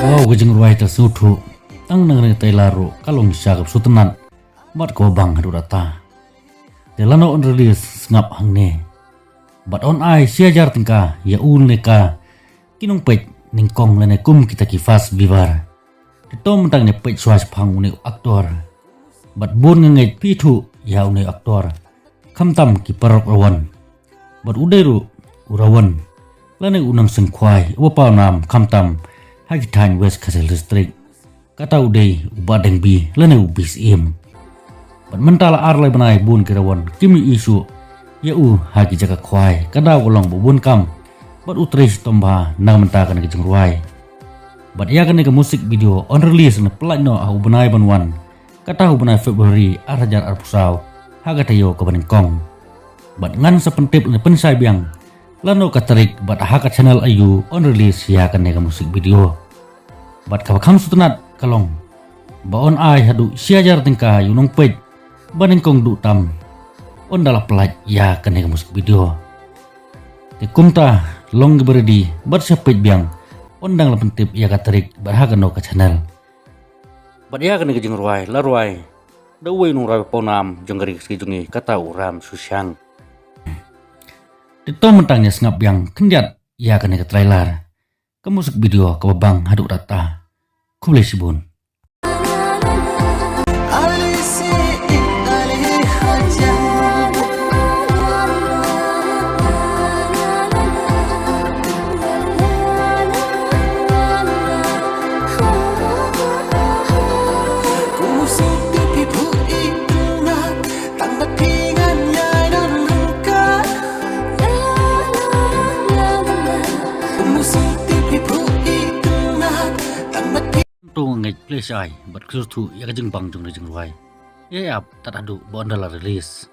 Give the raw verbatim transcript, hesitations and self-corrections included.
Wow, ka jingrwai ka sngewthuh. Tang na kane ka trailer ruh ka long shisha kaba sngewtynnat bad kaba bang haduh katta. Te lano yn release sngap hangne. Bad yn ai shi hajar tyngka ïa u ne ka ki nongpeit nyngkong lane kum kita ki first viewer. Te to mynta ngin ïa peit shuwa shaphang une u actor. Bad bun nga ngeit phi ithuh ïa une u actor, khamtam ki paralok rawon. Bad u dei ruh u rawon lane u nongseng khwai uba paw nam khamtam ha ki thaiñ West Khasi Hills District. Kata u dei u Bah Deng Bi lane u Bi Syiem. Bad mynta la ar lai bnai bun ki rawon kim ïohi shuh ïa u ha ki jaka khwai, ka daw ka long ba bun kam. Bad u trei shitom bha na ka bynta kane ka jingrwai. Bad ïa kane ka music video yn release na pynlait noh ha u bnai ban wan, kata u bnai February ar hajar arphew saw ha ka taïew kaba nyngkong. Bad ngan sa pyntip lane pynshai biang lano ka tarik bad ha ka channel aiu yn release ïa kane ka music video. Bad kaba kham sngewtynnat ka long ba yn ai haduh shi hajar tyngka ïa u nongpeit ba nyngkong duh tam ynda la pynlait ïa kane ka music video. Te kumta long kiba ready bad sa peit biang, yn dang la pyntip ïa ka tarik bad ha kano ka channel. Bad ïa kane ka jingrwai la rwai da uwei u nongrwai ba paw nam jong ka ri ka sngi jong ngi, kata u Ram Shusiang. Te to mynta ngin ïa sngap biang khyndiat ïa kane ka trailer, ka music video kaba bang haduh katta. Khublei shibun. To ngeit phi leh shai bad khublei shibun ïa ka jingbang jong ka jingrwai. Ïa ap tad haduh ba ynda la release.